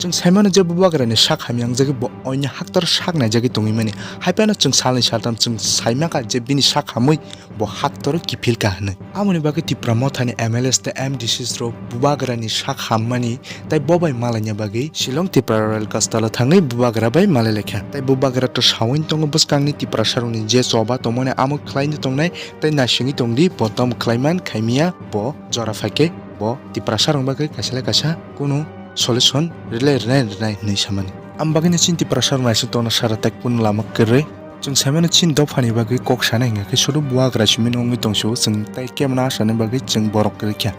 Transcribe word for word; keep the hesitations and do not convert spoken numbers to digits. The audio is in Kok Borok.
Chwng saimano je bubagrani sak hamya wngjagwi bo oinwi haktor sak naijagwi tongwi mani. Haiphano chwng salni saltham chwng saimaka je bini sak hamwi bo haktor kiphilka hwnwi. Amoni bagwi Tipra Mothani M L As tei M D Cs rok bubagrani sak hammani tei bo bai malaina bagwi Shillong Tipra Royal Hostel-o thangwi bubagra bai malailaikha. Tei bubagra to sawini tongo bwskangni Tiprasarokni je choba tongmani amo khlaina tongnai tei naisingwi tongdi bo tom khlaiman khaimiya bo jora phaikhe bo Tiprasarokni bagwi kaisa le kaisa kunu solution rwlai rwnai rwnai hwnwi samani. Am bagwino chini Tiprasarok naising tongna sara tei kunu lama kwrwi. Chwng saimano chini dophani bagwi kok sanai hwnkha khe sudu bubagra simi wngwi tongsu chwng tei kemna asani bagwi chwng borok kwrwi kha.